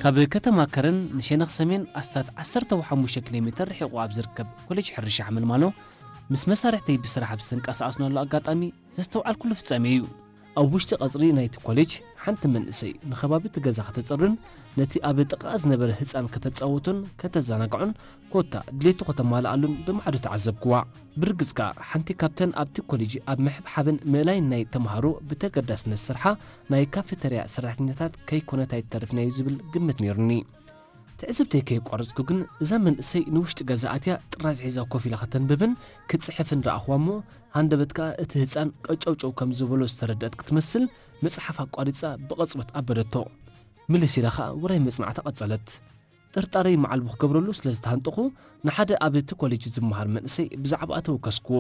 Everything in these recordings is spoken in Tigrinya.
ካብ ከተማ ከረን ንሸነኽ ሰሜን ኣስታት ዓሰርተ ሓሙሽተ ኪሎ ሜተር ርሒቑ ኣብ ዝርከብ ኮሌጅ ሕርሻ ሓመልማሎ፣ ምስ መሳርሕተይ ብስራሕ ኣብ ዝተንቀሳቐስናሉ ኣጋጣሚ ዘስተውዓልኩሉ ፍጻሜ እዩ። ኣብ ውሽጢ ቀጽሪ ናይቲ ኮሌጅ ሓንቲ መንእሰይ ንኸባቢ እቲ ገዛ ከተጽርን ነቲ ኣብ ጥቓኣ ዝነበረ ህጻን ከተጻውቶን ከተዘናግዖን ኮታ ድሌቱ ከተማልኣሉን ብማዕዶ ተዓዘብክዋ። ብርግጽ ከኣ ሓንቲ ካብተን ኣብቲ ኮሌጅ ኣብ ምሕብሓብን ምእላይን ናይ ተምሃሮ ብተገዳስነት ዝሰርሓ ናይ ካፌተርያ ሰራሕተኛታት ከይኮነት ኣይትተርፍን እዩ ዝብል ግምት ነይሩኒ። ትዕዝብተይ ከየቋረጽኩ ግን እዛ መንእሰይ ንውሽጢ ገዛ ኣትያ ጥራዝ ሒዛ ኮፍ ኢላ ከተንብብን ክትጽሕፍን ረኣኽዋ እሞ፣ ሃንደበት ከኣ እቲ ህጻን ቀጨውጨው ከም ዝበሎ ዝተረድአት ክትመስል መጽሓፍ ኣቋሪጻ ብቕጽበት ኣበደቶ። ምልስ ኢላ ኸኣ ውራይ መጽናዕታ ቀጸለት። ጥርጣረይ መዓልቡ ክገብረሉ ስለ ዝተሃንጠኹ ንሓደ ኣብ እቲ ኮሌጅ ዝመሃር መንእሰይ ብዛዕባኣ ተወከስክዎ።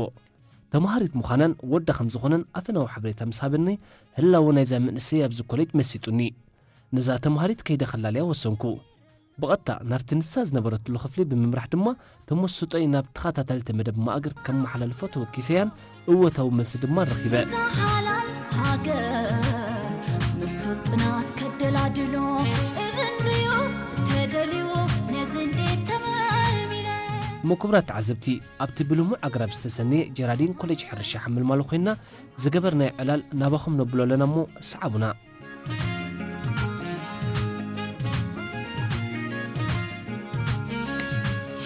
ተምሃሪት ምዃናን ወዳ ከም ዝኾነን ኣፈናዊ ሓበሬታ ምስ ሃበኒ፣ ህላወ ናይዛ መንእሰይ ኣብዚ ኮሌጅ መሲጡኒ። ነዛ ተምሃሪት ከይደ ክላልያ ወሰንኩ። ብቐጥታ ናብቲ ንሳ ዝነበረትሉ ክፍሊ ብምምራሕ ድማ ተመስጦይ ናብ ተኸታታሊት መደብ ማእገር ከመሓላልፎ ተወኪሰያን እወታዊ መልሲ ድማ ረኺበ። እዛ ሓላል ሃገር ንሱ ጥናት ከደላድሎ እዚ እንድዩ ተደልዩ ነዚ እንዴት ተመልሚለ። እሞ ክቡራት ተዓዘብቲ፣ ኣብቲ ብልሙዕ ኣግራብ ዝተሰነየ ጀራዲን ኮሌጅ ሕርሻ ሓመልማሎ ኮይና ዝገበርናዮ ዕላል ናባኹም ነብሎ ኣለና እሞ ሰዓቡና።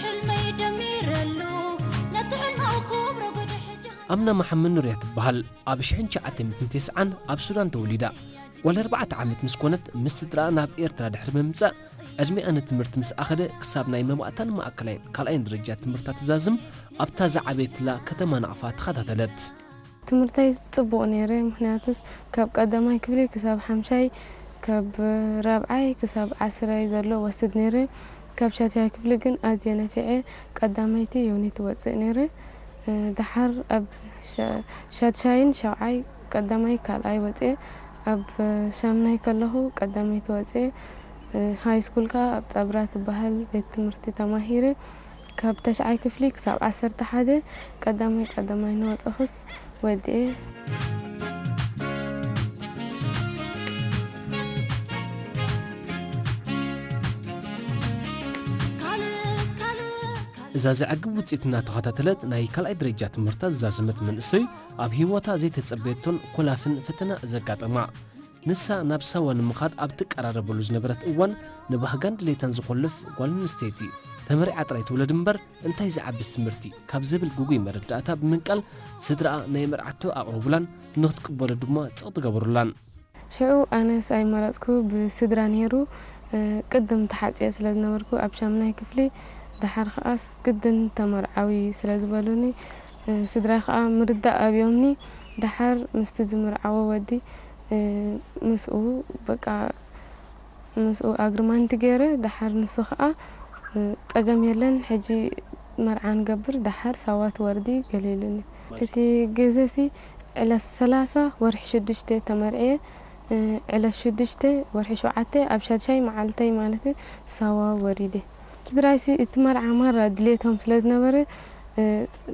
ሕልመይ ደሚረሉ ነቲ ሕልሚ ክብሮ ጎደ ሕጂ ኣምና መሓመድ ኑር እያ ትበሃል። ኣብ ሽሕን ትሽዓተ ሚእትን ተስዓን ኣብ ሱዳን ተወሊዳ። ጓል ኣርባዕተ ዓመት ምስ ኮነት ምስ ስድራኣ ናብ ኤርትራ ድሕሪ ምምጻእ ዕድሜኣ ንትምህርቲ ምስ ኣኸለ ክሳብ ናይ መባእታን ማእከላይን ካልኣይን ደረጃ ትምህርታ ትዛዝም ኣብታ ዝዓበየትላ ከተማ ናቕፋ ተኸታተለት። ትምህርተይ ጽቡቕ ነይረ፣ ምኽንያቱስ ካብ ቀዳማይ ክፍሊ ክሳብ ሓምሻይ፣ ካብ ራብዓይ ክሳብ ዓስራይ ዘሎ ወስድ ነይረ። ካብ ሻድሻይ ክፍሊ ግን ኣዝየ ነፊዐ ቀዳመይቲ ዮኒ ትወጽእ ነይረ። እ፣ ደሓር ኣብ ሻ-፣ ሻድሻይን ሻውዓይ ቀዳማይ ካልኣይ ወጽኤ፣ ኣብ ሻምናይ ከለኹ ቀዳመይቲ ወጽኤ። እ፣ ሃይ ስኩል ከኣ ኣብ ጸብራ ትበሃል ቤት ትምህርቲ ተማሂረ። ካብ ተሽዓይ ክፍሊ ክሳብ ዓሰርተ ሓደ ቀዳማይ ቀዳማይ እናወጻኹስ ወዲኤ። ካልእ፣ ካልእ፣ ካልእ። እዛ ዘዕግብ ውጽኢት እናተኸታተለት ናይ ካልኣይ ደረጃ ትምህርታ ዝዛዘመት መንእሰይ ኣብ ህይወታ ዘይተጸበየቶን ኮላፍን ፈተና ዘጋጠማ። ንሳ ናብ ሳዋ ንምኻድ ኣብ ትቀራረበሉ ዝነበረት እዋን፣ ንባህጋን ድሌታን ዝኾልፍ ጓል ኣንስተይቲ፣ ተመሪዓ ጥራይ ትውለድ እምበር፣ እንታይ ዝዓብስ ትምህርቲ ካብ ዝብል ግጉይ መረዳእታ ብምንቃል፣ ስድራኣ ናይ መርዓቶ ኣቕረቡላን፣ ንኽትቅበሎ ድማ ጸቕጢ ገበሩላን። ሽዑ ኣነስ ኣይመረጽኩ፣ ብስድራ ነይሩ። እ፣ ቅድም ተሓጽየ ስለ ዝነበርኩ ኣብ ሻምናይ ክፍሊ፣ ደሓር ከኣስ ግድን ተመርዓዊ ስለ ዝበሉኒ፣ እ፣ ስድራይ ከኣ ምርዳእ ኣብዮምኒ። ደሓር ምስቲ ዝምርዓዎ ወዲ፣ እ፣ ምስኡ በቃ ምስኡ ኣግሪማንት ገይረ፣ ደሓር ንሱ ኸኣ፣ እ፣ ጸገም የለን፣ ሕጂ መርዓ ንገብር፣ ደሓር ሳዋ ትወርዲ ገለ ኢሉኒ። እቲ ግዜሲ ዕለት ሰላሳ ወርሒ ሽዱሽተ ተመርዕየ፣ እ፣ ዕለት ሽዱሽተ ወርሒ ሸውዓተ ኣብ ሻድሻይ መዓልተይ ማለት እዩ ሳዋ ወሪደ። ስድራይሲ እቲ መርዓ ማራ ድሌቶም ስለ ዝነበረ፣ እ፣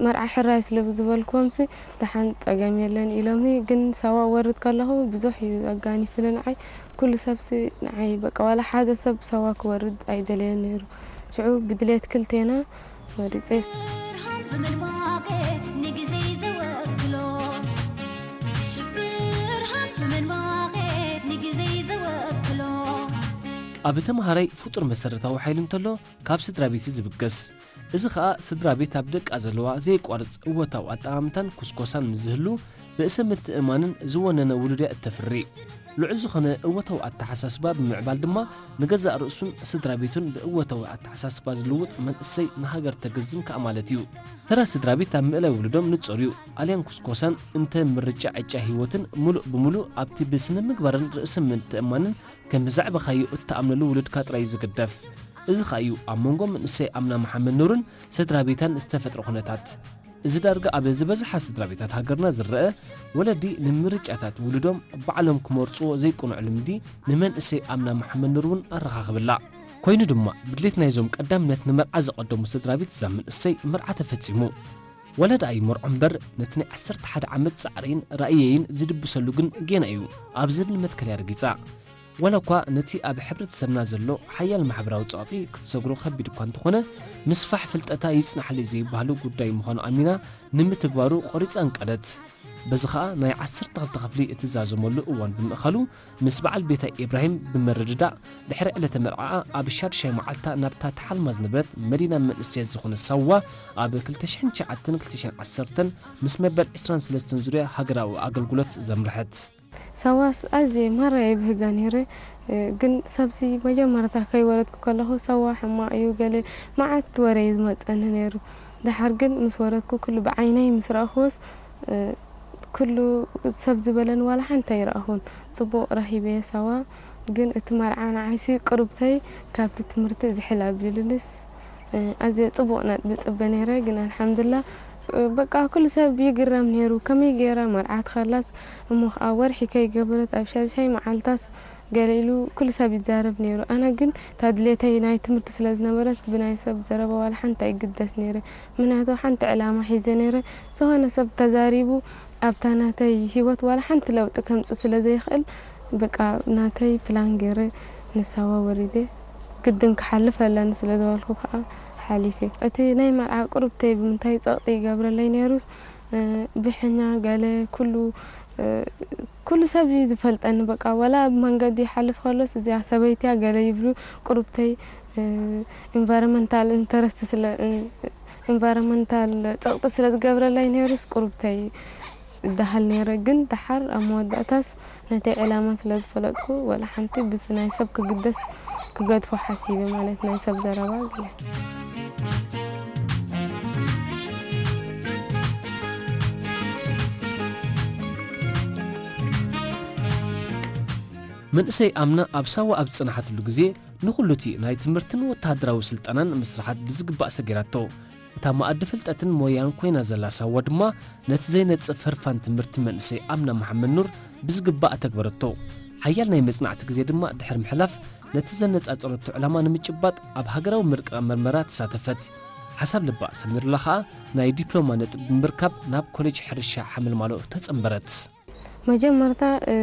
መርዓ ሕራይ ስለ ዝበልክዎምሲ፣ ደሓን ጸገም የለን ኢሎምኒ። ግን ሳዋ ወርድ ከለኹ ብዙሕ እዩ ኣጋኒፍኒ ንዓይ። ኩሉ ሰብሲ ንዓይ በቃ ዋላ ሓደ ሰብ ሳዋ ክወርድ ኣይደለየን ነይሩ። ሽዑ ብድሌት ክልቴና መሪጸ። ሽብርሃን ብምድማቐ ንግዜይ ዘወክሎ፣ ሽብርሃን ብምድማቐ ንግዜይ ዘወክሎ። ኣብ ተምሃራይ ፍጡር መሰረታዊ ሓይሊ እንተሎ፣ ካብ ስድራ ቤት እዩ ዝብገስ። እዚ ኸኣ ስድራ ቤት ኣብ ደቃ ዘለዋ ዘየቋርጽ እወታዊ ኣጠማምታን ኩስኮሳን ምስ ዝህሉ፣ ርእሰ ምትእማንን ዝወነነ ውሉድ እያ እተፍሪ። ልዑል ዝኾነ እወታዊ ኣተሓሳስባ ብምዕባል ድማ፣ ንገዛእ ርእሱን ስድራ ቤቱን ብእወታዊ ኣተሓሳስባ ዝልውጥ መንእሰይ ንሃገር ተገዝም ከኣ ማለት እዩ። ተራ ስድራ ቤት ኣብ ምእላይ ውሉዶም ንጹር እዩ። ኣልያን ኩስኮሳን እንተ ምርጫ ዕጫ ህይወትን ምሉእ ብምሉእ ኣብቲ ብስነ ምግባርን ርእሰ ምትእማንን ከም ብዛዕባኻዮ እትኣምነሉ ውሉድካ ጥራይ እዩ ዝግደፍ። እዚ ኸኣ እዩ ኣብ መንጎ መንእሰይ ኣምና መሓመድ ኑርን ስድራ ቤታን ዝተፈጥረ ኩነታት። እዚ ዳርጋ ኣብ ዝበዝሓ ስድራ ቤታት ሃገርና ዝረአ፣ ወለዲ ንምርጫታት ውሉዶም ባዕሎም ክመርጽዎ ዘይቅኑዕ ልምዲ ንመንእሰይ ኣምና መሓመድ ኑር እውን ኣረኻኽብላ። ኮይኑ ድማ፣ ብድሌት ናይዞም ቀዳምነት ንመርዓ ዘቐደሙ ስድራ ቤት እዛ መንእሰይ መርዓ ተፈጺሙ። ወለዳ ኣይመርዖ እምበር፣ ነቲ ናይ ዓሰርተ ሓደ ዓመት ጻዕረይን ራእየይን ዝድብሰሉ ግን ጌና እዩ ኣብ ዝብል መትከል እያ ረጊጻ። ዋላ እኳ ነቲ ኣብ ሕብረተሰብና ዘሎ ሓያል ማሕበራዊ ጸቕጢ ክትሰግሮ ከቢድ እኳ እንተኾነ፣ ምስፋሕ ፍልጠታ ይጽናሕለይ ዘይበሃሉ ጉዳይ ምዃኑ ኣሚና ንምትግባሩ ቆሪጻ ኣንቀደት። በዚ ኸኣ ናይ ዓሰርተ ክልተ ክፍሊ እትዛዘመሉ እዋን ብምእኻሉ፣ ምስ በዓል ቤታ ኢብራሂም ብምርድዳእ፣ ድሕሪ ዕለተ መርዓኣ ኣብ ሻድሻይ መዓልታ ናብታ ተሓልማ ዝነበረት መዲና መንእሰያት ዝኾነ ሳዋ ኣብ ክልተ ሽሕን ትሽዓተን ክልተ ሽሕን ዓሰርተን ምስ መበል ዕስራን ሰለስተን ዙርያ ሃገራዊ ኣገልግሎት ዘምርሐት። ሳዋስ ኣዝየ ማራ የብህጋ ነይረ፣ እ፣ ግን ሰብዚ መጀመርታ ከይወረድኩ ከለኹ ሳዋ ሕማቕ እዩ ገለ መዓት ወረ እዩ ዝመጸኒ ነይሩ። ደሓር ግን ምስ ወረድኩ ኩሉ ብዓይነይ ምስ ረኣኽዎስ፣ እ፣ ኩሉ ሰብ ዝበለኒ ዋላ ሓንቲ ኣይረኣኹን። ጽቡቕ ረኺበ ሳዋ፣ ግን እቲ መርዓ ንዓይሲ ቅሩብተይ ካብቲ ትምህርቲ ዝሕል ኣቢሉንስ፣ እ፣ ኣዝየ ጽቡቕ ነጥቢ ጽበ ነይረ፣ ግን ኣልሓምዱላ፣ እ፣ በቃ ኩሉ ሰብ ይግረም ነይሩ። ከመይ ገይራ መርዓ ትኸላስ እሞ ኸኣ ወርሒ ከይገበረት ኣብ ሻድሻይ መዓልታስ ገለ ኢሉ ኩሉ ሰብ ይዛረብ ነይሩ። ኣነ ግን እታ ድሌተይ ናይ ትምህርቲ ስለ ዝነበረት ብናይ ሰብ ዘረባ ዋላ ሓንቲ ኣይግደስ ነይረ። ምኽንያቱ ሓንቲ ዕላማ ሒዘ ነይረ። ዝኾነ ሰብ ተዛሪቡ ኣብታ ናተይ ህይወት ዋላ ሓንቲ ለውጢ ከምጽእ ስለ ዘይኽእል፣ በቃ ናተይ ፕላን ገይረ ንሳዋ ወሪደ ግድን ክሓልፍ ኣለኒ ስለ ዝበልኩ ከዓ ሓሊፈ። እቲ ናይ መርዓ ቁሩብተይ ብምንታይ ጸቕጢ ይገብረለይ ነይሩስ፣ እ፣ ብሕኛ ገለ ኩሉ፣ እ፣ ኩሉ ሰብ እዩ ዝፈልጠኒ። በቃ ዋላ ኣብ መንገዲ ይሓልፍ ከሎስ እዚኣ ሰበይትያ ገለ ይብሉ። ቁሩብተይ፣ እ፣ ኢንቫይሮመንታል ኢንተረስት ስለ፣ እ፣ ኢንቫይሮመንታል ጸቕጢ ስለ ዝገብረለይ ነይሩስ ቁሩብተይ እደሃል ነይረ። ግን ደሓር ኣብ መወዳእታስ ነቲ ዕላማ ስለ ዝፈለጥኩ፣ ወላ ሓንቲ ብዚ ናይ ሰብ ክግደስ ክገድፎ ሓሲበ፣ ማለት ናይ ሰብ ዘረባ ገለ። መንእሰይ ኣምና ኣብ ሳዋ ኣብ ዝጸናሓትሉ ግዜ፣ ንኹሉ እቲ ናይ ትምህርትን ወተሃደራዊ ስልጠናን መስርሓት ብዝግባእ ሰጊራቶ። እታ መኣዲ ፍልጠትን ሞያን ኮይና ዘላ ሳዋ ድማ፣ ነቲ ዘይነጽፍ ህርፋን ትምህርቲ መንእሰይ ኣምና መሓመድ ኑር ብዝግባእ ኣተግበረቶ። ሓያል ናይ መጽናዕቲ ግዜ ድማ ድሕሪ ምሕላፍ፣ ነቲ ዘነጻጸረቶ ዕላማ ንምጭባጥ ኣብ ሃገራዊ ምርቃ መርመራ ተሳተፈት። ሓሳብ ልባ ሰሚሩላ ኸኣ፣ ናይ ዲፕሎማ ነጥቢ ብምርካብ ናብ ኮሌጅ ሕርሻ ሓመልማሎ ተጸንበረት። መጀመርታ፣ እ፣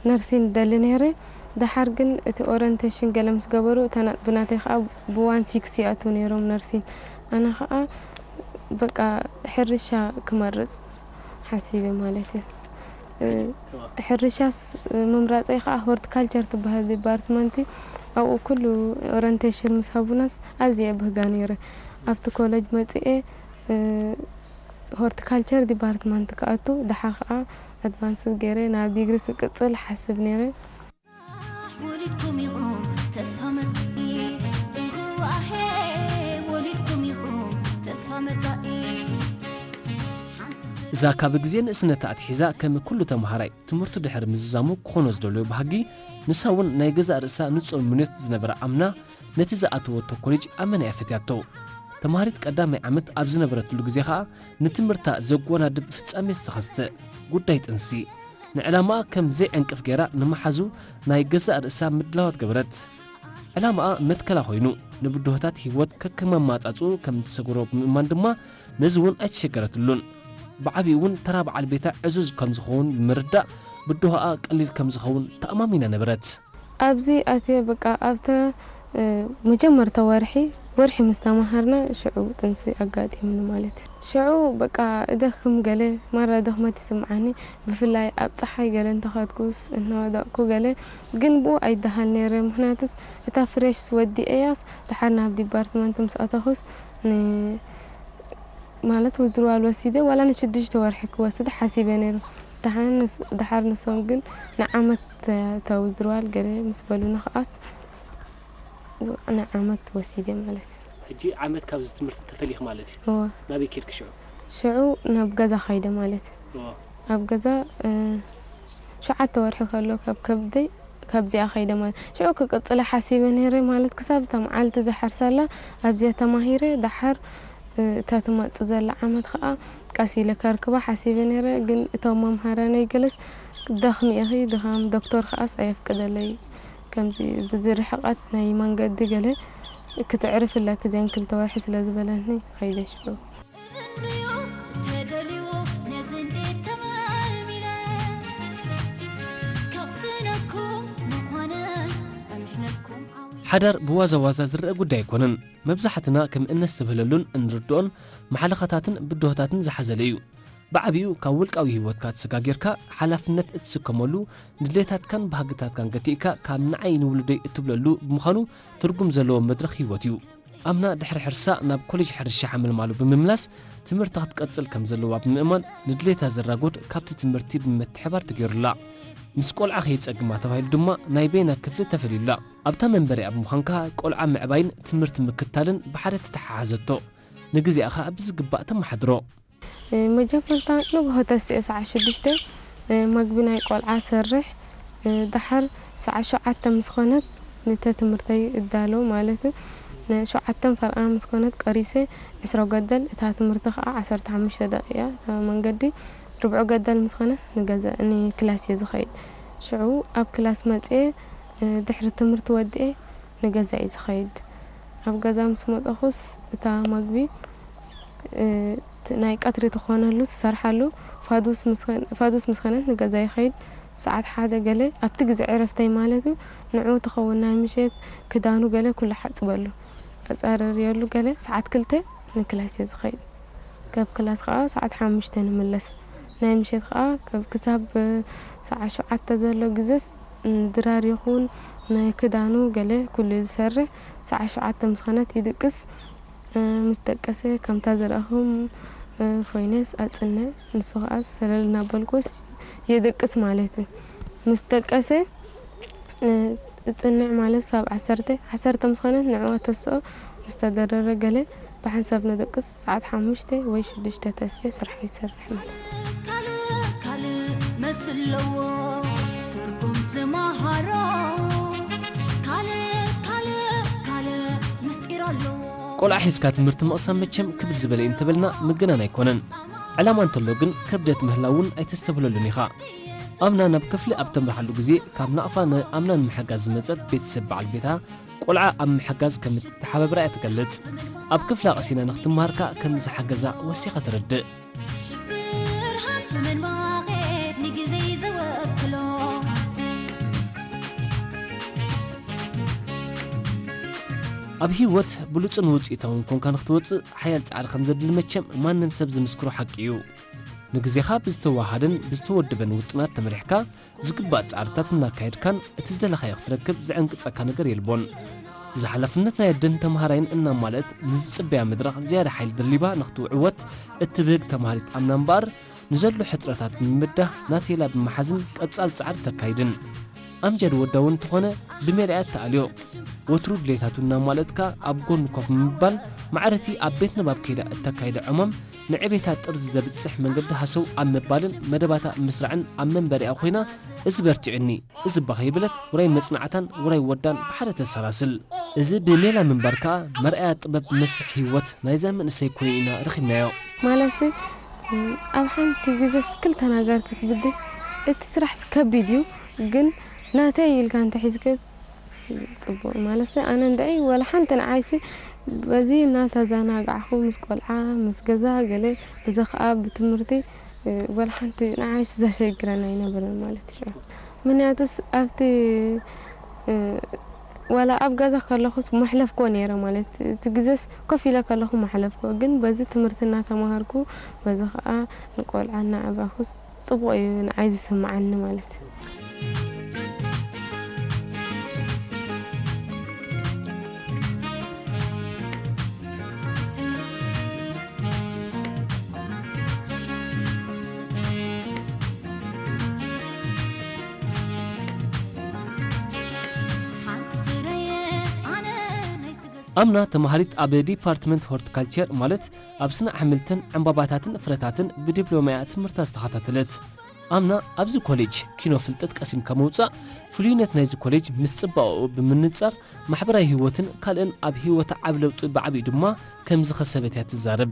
ነርሲን ደሊ ነይረ። ደሓር ግን እቲ ኦሪየንቴሽን ገለ ምስ ገበሩ፣ እታ ና-፣ ብናተይ ኸኣ ብዋን ሲክስ ይኣትዉ ነይሮም ነርሲን። ኣነ ኸኣ በቃ ሕርሻ ክመርጽ ሓሲበ ማለት እዩ። እ፣ ሕርሻስ፣ እ፣ ምምራጸይ ኸኣ ሆርቲካልቸር ትበሃል ዲፓርትመንት እዩ። ኣብኡ ኩሉ ኦሪየንቴሽን ምስ ሃቡናስ ኣዝየ ብህጋ ነይረ። ኣብቲ ኮሌጅ መጺኤ፣ እ፣ ሆርቲካልቸር ዲፓርትመንት ክኣቱ፣ ደሓር ኸኣ ኣድቫንስ ገይረ ናብ ዲግሪ ክቅጽል ሓስብ ነይረ። ወሊድኩም ኢኹም ተስፋ መጻኢ፣ ጥንኩ ኣሄ፣ ወሊድኩም ኢኹም ተስፋ መጻኢ። ሓንቲ እዛ ካብ ግዜ ንእስነታ ኣትሒዛ ከም ኩሉ ተምሃራይ ትምህርቱ ድሕሪ ምዝዛሙ ክኾኖ ዝደለዮ ባህጊ፣ ንሳ እውን ናይ ገዛእ ርእሳ ንጹር ምንዮት ዝነበራ ኣምና፣ ነቲ ዝኣተወቶ ኮሌጅ ኣመና እያ ፈትያቶ። ተምሃሪት ቀዳማይ ዓመት ኣብ ዝነበረትሉ ግዜ ኸኣ፣ ንትምህርታ ዘጓናድብ ፍጻሜ ዝተኸስተ ጉዳይ ጥንሲ፣ ንዕላማኣ ከም ዘይዕንቅፍ ገይራ ንመሓዙ ናይ ገዛእ ርእሳ ምድላዋት ገበረት። ዕላማኣ መትከላ ኮይኑ፣ ንብድሆታት ህይወት ከከም ኣመጻጽኡ ከም እትሰግሮ ብምእማን ድማ፣ ነዚ እውን ኣይተሸገረትሉን። ብዓቢኡ እውን ተራ በዓል ቤታ ዕዙዝ ከም ዝኸውን ብምርዳእ፣ ብድሆኣ ቀሊል ከም ዝኸውን ተኣማሚና ነበረት። ኣብዚ ኣትየ በቃ ኣብተ፣ እ፣ መጀመርታ ወርሒ፣ ወርሒ ምስ ተማሃርና ሽዑ ጥንሲ ኣጋጢሙኒ ማለት እዩ። ሽዑ በቃ እደክም ገለ፣ ማራ ድኽመት ይስምዓኒ። ብፍላይ ኣብ ጸሓይ ገለ እንተኸድኩስ፣ እናወደቕኩ ገለ፣ ግን ብኡ ኣይደሃል ነይረ። ምኽንያቱስ እታ ፍሬሽስ ወዲኤያስ፣ ደሓር ናብ ዲፓርትመንት ምስ ኣተኹስ፣ ን-፣ ማለት ዊዝድሮዋል ወሲደ፣ ዋላ ንሽዱሽተ ወርሒ ክወስድ ሓሲበ ነይሩ። ደሓር ንስ-፣ ደሓር ንሶም ግን ንዓመት ተ-፣ ተውዝድሮዋል ገለ ምስ በሉኒ ከኣስ፣ ንዓመት ወሲደ ማለት እዩ። ሕጂ ዓመት ካብዚ ትምህርቲ ተፈሊኺ ማለት እዩ? እወ። ናበይ ኬድኪ ሽዑ? ሽዑ ናብ ገዛ ኸይደ ማለት እዩ። እወ። ኣብ ገዛ፣ እ፣ ሸውዓተ ወርሒ ከሎ ካብ ከብደይ ካብዚኣ ኸይደ ማለት። ሽዑ ክቅጽላ ሓሲበ ነይረ ማለት ክሳብ እታ መዓልቲ ዝሓርሳላ ኣብዚኣ ተማሂረ ደሓር፣ እ፣ እታ ትመጽእ ዘላ ዓመት ኸኣ ቀስ ኢለ ከርክባ ሓሲበ ነይረ። ግን እቶም መምሃራነይ ገለስ ደኽሚ ኢኺ፣ ድኻም ዶክተር ኸኣስ ኣየፍቅደለይ። ከምዚ ብዚ ርሕቐት ናይ መንገዲ ገለ ክትዕርፊ ኣለኪ እዘን ክልተ ወርሒ ስለ ዝበለኒ ኸይደ ሽዑ። እዚ እንድዩ ተደልዩ፣ ነዚ እንዴት ተመልሚለ ከቕስነኩም ምዃን ሓዳር ብዋዛ ዋዛ ዝረኣ ጉዳይ ኣይኮነን። መብዛሕትና ከም እነስተብህለሉን እንርድኦን፣ ማሕለኻታትን ብድሆታትን ዝሓዘለ እዩ። ብዓቢኡ ካብ ውልቃዊ ህይወትካ ተሰጋጊርካ፣ ሓላፍነት እትስከመሉ፣ ንድሌታትካን ባህግታትካን ገቲእካ ካብ ንዓይ ንውሉደይ እትብለሉ ብምዃኑ፣ ትርጉም ዘለዎ መድረኽ ህይወት እዩ። ኣምና ድሕሪ ሕርሳ ናብ ኮሌጅ ሕርሻ ሓመልማሉ ብምምላስ፣ ትምህርታ ክትቀጽል ከም ዘለዋ ብምእማን፣ ንድሌታ ዘራጎድ ካብቲ ትምህርቲ ብምትሕባር ተገይሩላ። ምስ ቆልዓ ከይጸግማ ተባሂሉ ድማ ናይ በይና ክፍሊ ተፈልዩላ። ኣብታ መንበሪኣ ብምዃን ከኣ ቆልዓ ምዕባይን ትምህርቲ ምክታልን ብሓደ ተተሓሓዘቶ። ንግዜኣ ከኣ ብዝግባእ ተመሓድሮ። መጀመርታ ንግሆ ተስኤ ሰዓት ሽዱሽተ መግቢ ናይ ቆልዓ ሰርሕ፣ ደሓር ሰዓት ሸውዓተ ምስ ኾነት ንተ ትምህርተይ እዳሎ ማለት እዩ። ሸውዓተ ፈረቓ ምስ ኮነት ቀሪሰ ዕስራ ገደል፣ እታ ትምህርቲ ከኣ ዓሰርተ ሓሙሽተ ደቂቃ እታ መንገዲ፣ ርብዑ ገደል ምስ ኾነ ንገዛ ንክላስ እየ ዝኸይድ። ሽዑ ኣብ ክላስ መጽየ ድሕሪ ትምህርቲ ወድኤ ንገዛ እየ ዝኸይድ። ኣብ ገዛ ምስ መጸኹስ እታ መግቢ እ፣ ት-፣ ናይ ቀትሪ ትኾነሉ ትሰርሓሉ ፋዱስ ምስ ኸን-፣ ፋዱስ ምስ ኸነት ንገዛ ይኸይድ። ሰዓት ሓደ ገለ ኣብቲ ግዜ ዕረፍተይ ማለት እዩ፣ ንዑ ትኸውን ናይ ምሸት ክዳኑ ገለ ኩሉ ሓጽበሉ፣ ኣጻረርየሉ ገለ ሰዓት ክልተ ንክላስ እየ ዝኸይድ። ካብ ክላስ ኸኣ ሰዓት ሓሙሽተ ንምለስ። ናይ ምሸት ኸኣ ካብ ክሳብ፣ እ፣ ሰዓት ሸውዓተ ዘሎ ግዜስ፣ እ፣ ድራር ይኹን ናይ ክዳኑ ገለ ኩሉ ዝሰርሕ። ሰዓት ሸውዓተ ምስ ኸነት ይድቅስ። እ፣ ምስ ደቀሰ ከምታ ዘርኣኹም፣ እ፣ ኮይነስ ኣጽንዕ፣ ንሱ ኸኣ ሰለል እናበልኩስ የድቅስ ማለት እዩ። ምስ ደቀሰ፣ እ፣ እጽንዕ ማለት ሳብ ዓሰርተ፣ ዓሰርተ ምስ ኾነ ንዕኡ ኣተስኦ፣ ምስ ተደረረ ገለ ብሓንሳብ ንድቅስ፣ ሰዓት ሓሙሽተ ወይ ሽዱሽተ ተስኤ ስራሕ ይሰርሕ ማለት እዩ። ካልእ ካልእ መስለዎ ትርጉም ዝመሃሮ፣ ካልእ ካልእ ካልእ ምስጢር ኣለዎ። ቆልዓ ሒዝካ ትምህርቲ ምቕሳም መቸም ክብድ ዝበለ እዩ እንተበልና ምግናን ኣይኮነን። ዕላማ እንተሎ ግን ክብደት ምህላው እውን ኣይተስተብህለሉን ኢኻ። ኣምና ናብ ክፍሊ ኣብ ተምርሓሉ ግዜ ካብ ናቕፋ ንኣምና ንምሕጋዝ ዝመጸት ቤተሰብ በዓል ቤታ ቆልዓ ኣብ ምሕጋዝ ከም እትተሓባበራ እያ ትገልጽ። ኣብ ክፍላ ቀሲና ንኽትመሃር ከኣ ከም ዝሓገዛ ወሲኻ ተረድእ። ሽብርሃን ብምንባቐ ንግዜ ዝወክሎ። ኣብ ህይወት ብሉጽን ውጽኢታውን ኮንካ ንኽትወጽእ ሓያል ጻዕሪ ከም ዘድሊ መቸም ማንም ሰብ ዝምስክሮ ሓቂ እዩ። ንግዜኻ ብዝተዋሃደን ብዝተወደበን ውጥናት ተመሪሕካ፣ ዝግባእ ጻዕርታት እናካየድካን እቲ ዝደለኻዮ ክትረክብ ዝዕንቅጸካ ነገር የልቦን። እዚ ሓላፍነት ናይ ኣደን ተመሃራይን እናማልአት ንዝጽበያ መድረኽ ዝያዳ ሓይሊ ደሊባ ንኽትውዕወት እትብህግ ተምሃሪት ኣምና እምበኣር፣ ንዘሎ ሕጽረታት ብምብዳህ ናተይ ኢላ ብምሓዝን ቀጻል ጻዕሪ ተካይድን። ኣምጃድ ወዳ እውን እንተኾነ ብሜላ እያ እተኣልዮ። ወትሩ ድሌታቱ እናማልአትካ ኣብ ጎኑ ኮፍ ምባል፣ ማዕረቲ ኣብ ቤት ንባብ ከይዳ እተካይዶ ዕማም ንዕቤታ ጥርዚ ዘብጽሕ መንገዲ ሃሰው ኣብ ምባልን መደባታ ምስራዕን ኣብ መንበሪኣ ኮይና፣ እዚ በርቲዑኒ፣ እዚ እባ ከይበለት ውራይ መጽናዕታን ውራይ ወዳን ብሓደ ተሰላስል። እዚ ብሜላ ምንባር ከኣ መርኣያ ጥበብ መስርሕ ህይወት ናይዛ መንእሰይ ኮይኑ ኢና ረኺብናዮ። ማለትሲ፣ ኣብ ሓንቲ ግዜስ ክልተ ነገር ክትብድህ፣ እቲ ስራሕስ ከቢድ እዩ፣ ግን ናተይ ኢልካ እንተሒዝከስ ጽቡቕ። ማለትሲ፣ ኣነ እንድዒ ወላ ሓንቲ ንዓይሲ በዚ እናተዘናጋዕኹ ምስ ቆልዓ፣ ምስ ገዛ ገለ፣ እዚ ኸኣ ብትምህርቲ፣ ወላ ሓንቲ ንዓይሲ ዘሸግረኒ ኣይነበረን ማለት እዩ። ምኽንያቱስ ኣብቲ፣ እ፣ ዋላ ኣብ ገዛ ከለኹስ መሕለፍክዎ ነይረ ማለት፣ እቲ ግዜስ ኮፍ ኢለ ከለኹ መሕለፍክዎ፣ ግን በዚ ትምህርቲ እናተማሃርኩ፣ በዚ ኸኣ ንቆልዓ እናዕበኹስ ጽቡቕ እዩ ንዓይ ዝስምዓኒ ማለት እዩ። ሓንቲ ፍረየ ኣነ ናይ ትገዝእ። ኣምና ተማሃሪት ኣብ ዲፓርትመንት ሆርቲካልቸር፣ ማለት ኣብ ስነ ኣሕምልትን ዕምባባታትን ፍረታትን ብዲፕሎማ'ያ ትምህርታ ዝተኸታተለት። ኣምና ኣብዚ ኮሌጅ ኪኖ ፍልጠት ቀሲምካ ምውጻእ፣ ፍሉይነት ናይዚ ኮሌጅ ምስ ጽባቐኡ ብምንጻር፣ ማሕበራዊ ህይወትን ካልእን ኣብ ህይወታ ዓቢ ለውጢ ብዓቢኡ ድማ ከም ዝኸሰበት እያ ትዛረብ።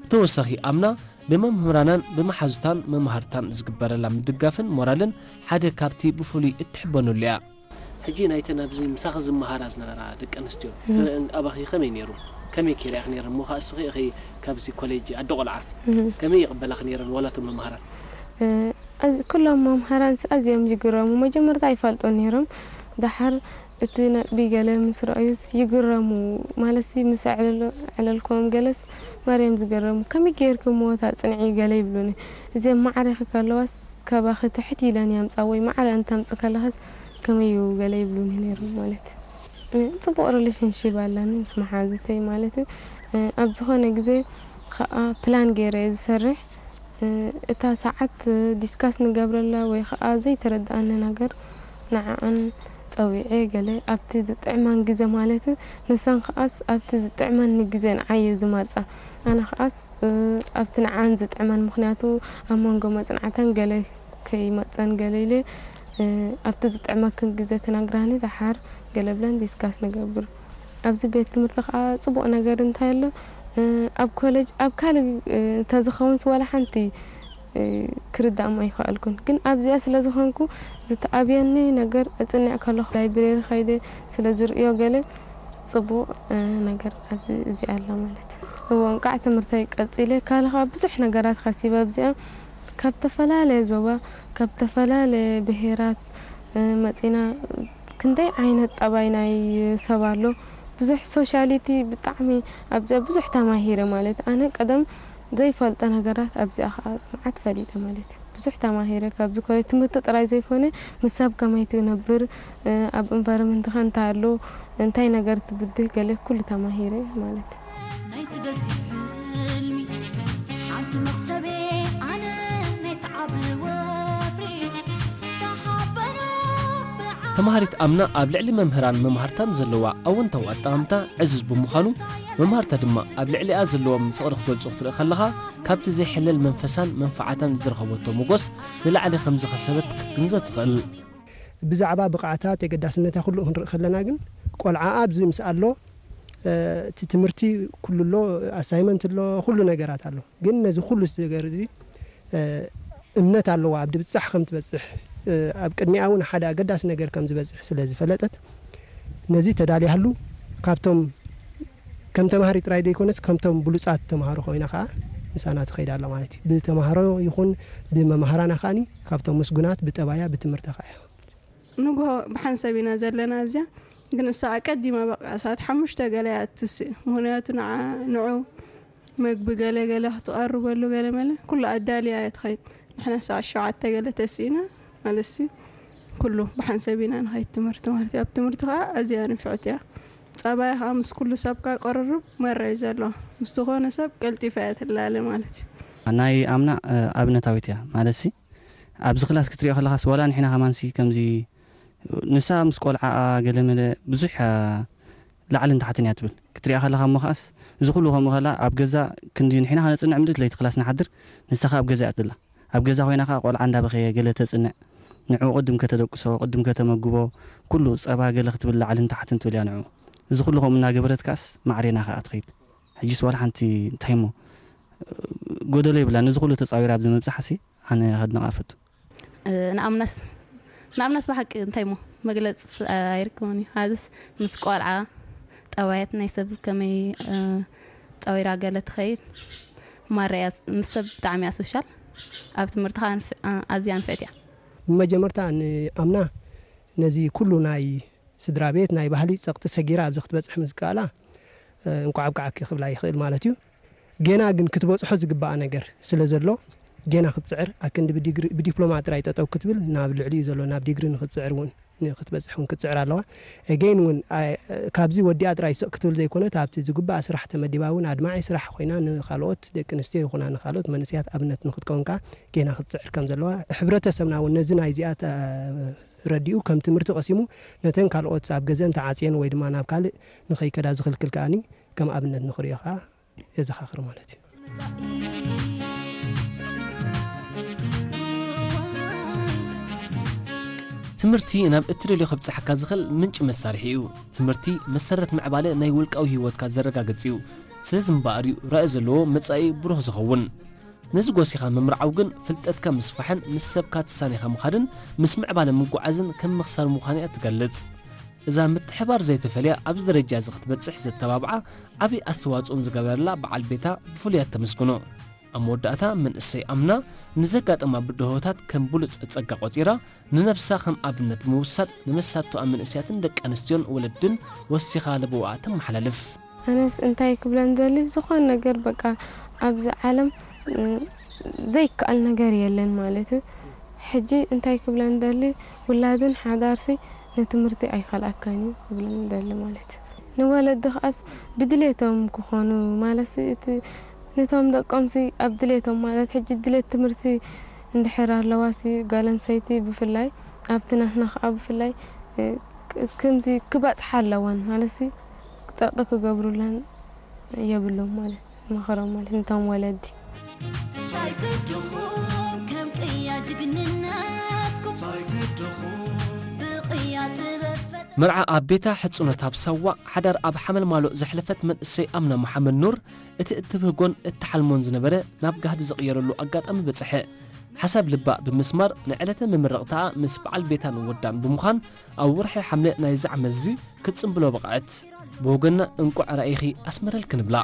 ብተወሳኺ ኣምና ብመምህራናን ብመሓዙታን መማህርታን ዝግበረላ ምድጋፍን ሞራልን ሓደ ካብቲ ብፍሉይ እትሕበነሉ እያ። ሕጂ ናይተን ኣብዚ ምሳኺ ዝመሃራ ዝነበራ ደቂ ኣንስትዮ እም። ተረአን ኣባኺ ከመይ ነይሩ? ከመይ ኬራ ኢኺ ነይረን? እሞ ኸኣ እስኺ ኢኺ ካብዚ ኮሌጅ ኣደ ቆልዓ እም። ከመይ ይቕበላኺ ነይረን ዋላ እቶም መማህራን? እ፣ ኣዝ-፣ ኩሎም መምሃራንስ ኣዝዮም ይግረሙ። መጀመርታ ኣይፈልጡን ነይሮም። ደሓር እቲ ነጥቢ ገለ ምስ ረኣዩስ ይግረሙ። ማለትሲ ምስ ኣዕለሎ-፣ ኣዕለልክዎም ገለስ ማርያም ዝገረሙ። "ከመይ ጌርኪ እሞ ታጽንዒ?" ገለ ይብሉኒ። "እዚኦም ማዕረ ከለዋስ ካባኺ ትሕት ኢለን የምጻ ወይ ማዕረ እንተምጽ ከለኻስ ከመይ እዩ?" ገለ ይብሉኒ ነይሮም ማለት እዩ። እ፣ ጽቡቕ ሪሌሽንሺፕ ኣለኒ ምስ መሓዙተይ ማለት እዩ። እ፣ ኣብ ዝኾነ ግዜ ኸኣ ፕላን ገይረ እየ ዝሰርሕ። እ፣ እታ ሰዓት ዲስካስ ንገብረላ ወይ ኸኣ ዘይተረድኣኒ ነገር ንዓኣን ጸዊዐ ገለ ኣብቲ ዝጥዕማን ግዜ ማለት እዩ። ንሰን ኸኣስ ኣብቲ ዝጥዕመኒ ግዜ ንዓይ እየ ዝመርጻ። ኣነ ኸኣስ፣ እ፣ ኣብቲ ንዓኣን ዝጥዕመን፣ ምኽንያቱ ኣብ መንጎ መጽናዕተን ገለ ከይመጸን ገለ ኢለ፣ እ፣ ኣብቲ ዝጥዕመክን ግዜ ትነግራኒ፣ ደሓር ገለ ብለን ዲስካስ ንገብር። ኣብዚ ቤት ትምህርቲ ኸኣ ጽቡቕ ነገር እንታይ ኣሎ? እ፣ ኣብ ኮሌጅ፣ ኣብ ካልእ፣ እ፣ እንተዝኸውንስ ዋላ ሓንቲ፣ እ፣ ክርዳእም ኣይከኣልኩን። ግን ኣብዚኣ ስለ ዝኾንኩ ዝተኣብየኒ ነገር እጽንዕ ከለኹ ላይብሬሪ ኸይደ ስለ ዝርእዮ ገለ ጽቡቕ፣ እ፣ ነገር ኣብ እዚኣ ኣሎ ማለት። እዎ፣ እንቃዕ ትምህርተይ ቀጺለ፣ ካልእ ኸኣ ብዙሕ ነገራት ከሲበ ኣብዚኣ። ካብ ዝተፈላለየ ዞባ፣ ካብ ዝተፈላለየ ብሄራት፣ እ፣ መጺና፣ ክንደይ ዓይነት ጠባይ ናይ ሰብ ኣሎ። ብዙሕ ሶሻሊቲ ብጣዕሚ ኣብዚኣ ብዙሕ ተማሂረ ማለት። ኣነ ቀደም ዘይፈልጦ ነገራት ኣብዚኣ ኸኣ መዓት ፈሊጠ ማለት። ብዙሕ ተማሂረ ካብዚ ኮሌጅ ትምህርቲ ጥራይ ዘይኮነ ምስ ሰብ ከመይ ትነብር፣ እ፣ ኣብ ኢንቫይሮመንትኻ እንታይ ኣሎ፣ እንታይ ነገር ትብድህ ገለ ኩሉ ተማሂረ ማለት። ናይ ትገዝእ ሕልሚ ሓንቲ መኽሰቤ ኣነ ናይ ተዓቢ ወፍሪ ተሓበኖ ብዓ- ተምሃሪት ኣምና ኣብ ልዕሊ መምህራን መምሃርታን ዘለዋ ኣወንታዊ ኣጠማምታ ዕዙዝ ብምዃኑ፣ መምሃርታ ድማ ኣብ ልዕሊኣ ዘለዎም ፍቕሪ ክገልጹ ክትርኢ ከለኻ፣ ካብቲ ዘይሕለል መንፈሳን መንፈዓታን ዝረኸበቶ ሞጎስ ንላዕሊ ከም ዝኸሰበት ክትግንዘብ ትኽእል። ብዛዕባ ብቕዓታ፣ ተገዳስነታ ኩሉ ክንርኢ ከለና ግን፣ ቆልዓ ኣብዚ ምስ ኣሎ፣ እ፣ እቲ ትምህርቲ ኩሉ ኣሎ፣ ኣሳይመንት ኣሎ፣ ኩሉ ነገራት ኣሎ። ግን ነዚ ኩሉ ነገር እዚ፣ እ፣ እምነት ኣለዋ ኣብ ድብጻሕ ከም ትበጽሕ፣ እ፣ ኣብ ቅድሚኣ እውን ሓደ ኣገዳሲ ነገር ከም ዝበጽሕ ስለ ዝፈለጠት፣ ነዚ ተዳልያሉ፣ ካብቶም ከም ተማሃሪ ጥራይ ዘይኮነስ ከምቶም ብሉጻት ተማሃሮ ኮይና ከኣ ምሳና ትኸይድ ኣላ ማለት እዩ። ብተማሃሮ ይኹን ብመማህራና ከኣኒ ካብቶም ምስጉናት ብጠባያ ብትምህርታ ከኣ እያ። ንግሆ ብሓንሳብ ኢና ዘለና ኣብዚኣ፣ ግን እሳ ኣቀዲማ በቃ ሰዓት ሓሙሽተ ገለ እያ እትስእ። ምኽንያቱ ንዓ-፣ ንዑ መግቢ ገለ ገለ ክትቐርበሉ ገለ መለ ኩሉ ኣዳልያ እያ ትኸይድ። ንሕና ሰዓት ሸውዓተ ገለ ተሲእና ማለትሲ ኩሉ ብሓንሳብ ኢና ንኸይድ ትምህርቲ ማለት እዩ። ኣብ ትምህርቲ ኸዓ ኣዝያ ንፍዕቲ እያ። ጸባያ ኸዓ ምስ ኩሉ ሰብ ከኣ ቅርርብ መራ እዩ ዘሎ። ምስ ዝኾነ ሰብ ቀልጢፋ እያ ትላለ ማለት እዩ። ናይ ኣምና፣ እ፣ ኣብነታዊት እያ ማለትሲ ኣብዚ ክላስ ክትሪኦ ከለኻስ ዋላ ንሕና ከማንሲ ከምዚ ንሳ ምስ ቆልዓኣ ገለ መለ ብዙሕ፣ እ፣ ላዕልን ታሕትን እያ ትብል። ክትሪኣ ከለኻ እሞ ከኣስ እዚ ኩሉ ከምኡ ከላ ኣብ ገዛ ክንዲ ንሕና ከነጽንዕ ምድት ለይቲ ክላስ ንሓድር ንሳ ከኣ ኣብ ገዛ እያ ትላ። ኣብ ገዛ ኮይና ከኣ ቆልዓ እንዳበኸየ ገለ ተጽንዕ። ንዕኡ ቅድም ከተደቅሶ፣ ቅድም ከተመግቦ፣ ኩሉ ጸባ ገለ ክትብል ላዕልን ታሕትን ትብል እያ ንዕኡ። እዚ ኩሉ ከምኡ እናገበረት ከኣስ ማዕሬና ከኣ ትኸይድ። ሕጂስ ዋላ ሓንቲ እንታይ እሞ ጎደሎ የብላን። ነዚ ኩሉ ተጻዊራ ኣብዚ ምብጻሓሲ ኣነ ከድንቓ እፈቱ። እ፣ ንኣምናስ፣ ንኣምናስ ብሓቂ እንታይ እሞ መግለጽ ኣይርከቦን እዩ። ሓዝስ ምስ ቆልዓ ጠባያት ናይ ሰብ ከመይ፣ እ፣ ጸዊራ ገለ ትኸይድ ማረያ ምስ ሰብ ብጣዕሚ እያ ሶሻል። ኣብ ትምህርቲ ከኣ ንፍ-፣ እ፣ ኣዝያ ንፍዕቲ እያ። ብመጀመርታ ንኣምና ነዚ ኩሉ ናይ ስድራ ቤት ናይ ባህሊ ጸቕጢ ሰጊራ ኣብዚ ክትበጽሕ ምስ ከኣላ፣ እ፣ እንቋዕ ኣብቅዓኪ ክብላ ይኽእል ማለት እዩ። ጌና ግን ክትበጽሖ ዝግባኣ ነገር ስለ ዘሎ፣ ጌና ክትጽዕር፣ ኣክንዲ ብዲግሪ፣ ብዲፕሎማ ጥራይ ጠጠው ክትብል፣ ናብ ልዕሊኡ ዘሎ ናብ ዲግሪ ንክትጽዕር እውን፣ ንክትበጽሕ እውን ክትጽዕር ኣለዋ። ኤጌን እውን፣ ኣ-፣ ካብዚ ወዲኣ ጥራይ ስቕ ክትብል ዘይኮነት፣ ኣብቲ ዝግባኣ ስራሕ ተመዲባ እውን ኣድማዒ ስራሕ ኮይና ንኻልኦት ደቂ ኣንስትዮ ይኹና ንኻልኦት መንእሰያት ኣብነት ንክትከውን ከኣ ጌና ክትጽዕር ከም ዘለዋ፣ ሕብረተሰብና እውን ነዚ ናይዚኣ ተ-፣ ረዲኡ ከም ትምህርቲ ቀሲሙ ነተን ካልኦት ኣብ ገዘን ተዓጽየን ወይ ድማ ናብ ካልእ ንኸይከዳ ዝኽልክል ከኣኒ ከም ኣብነት ንኽሪኦ ከኣ የዘኻኽር ማለት እዩ። ትምህርቲ ናብ እትደልዮ ከብጽሓካ ዝኽእል ምንጪ መሳርሒ እዩ። ትምህርቲ መሰረት ምዕባለ ናይ ውልቃዊ ህይወትካ ዘረጋግጽ እዩ። ስለዚ እምበኣር እዩ ራኢ ዘለዎ መጻኢ ብሩህ ዝኸውን። ነዚ ጎሲኻ ምምርዓው ግን ፍልጠትካ ምስፋሕን ምስ ሰብካ ተሳኒኻ ምኻድን ምስ ምዕባለ ምጉዓዝን ከም ምኽሳር ምዃኑ እያ ትገልጽ። እዛ ምትሕባር ዘይተፈልያ ኣብዚ ደረጃ እዚ ክትበጽሕ ዘተባብዓ ዓቢ ኣስተዋጽኦን ዝገበረላ በዓል ቤታ ብፍሉይ እያ ተመስግኖ። ኣብ መወዳእታ መንእሰይ ኣምና ንዘጋጠማ ብድሆታት ከም ብሉጽ ጸጋ ቆጺራ ንነብሳ ከም ኣብነት ብምውሳድ ንመሳቶኣ መንእሰያትን ደቂ ኣንስትዮን ወለድን ወሲኻ ለበዋኣ ተመሓላልፍ። ኣነስ እንታይ ክብለን ዘሊ ዝኾን ነገር በቃ ኣብዚ ዓለም ዘይከኣል ነገር የለን ማለት እዩ። ሕጂ እንታይ ክብለን ደሊ ውላድን ሓዳርሲ ንትምህርቲ ኣይከልኣካን እዩ ክብለን ደሊ ማለት እዩ። ንወለዲ ከኣስ ብድሌቶም ክኾኑ ማለት እቲ ነቶም ደቆምሲ ኣብ ድሌቶም ማለት ሕጂ ድሌት ትምህርቲ እንድሕር ኣለዋሲ ጓል ኣንስተይቲ ብፍላይ ኣብቲ ናትና ከዓ ብፍላይ ከምዚ ክባፅሓ ኣለወን ማለትሲ ፀቕጢ ክገብሩለን የብሎም ማለት መኸሮም ማለት ነቶም ወለዲ። መርዓ ኣብ ቤታ ሕጽኖት ኣብ ሳዋ ሓዳር ኣብ ሓመልማሎ ዘሕለፈት መንእሰይ ኣምና መሓመድ ኑር እቲ እትብህጎን እትሓልሞን ዝነበረ ናብ ጋህዲ ዝቕየረሉ ኣጋጣሚ በጽሐ። ሓሳብ ልባ ብምስማር ንዕለተ መመረቕታኣ ምስ በዓል ቤታን ወዳን ብምዃን ኣብ ወርሒ ሓምለ ናይዚ ዓመትዚ ክትጽንብሎ በቕዐት። ብወገንና እንቋዕ ራኢኺ ኣስመረልኪ ንብላ።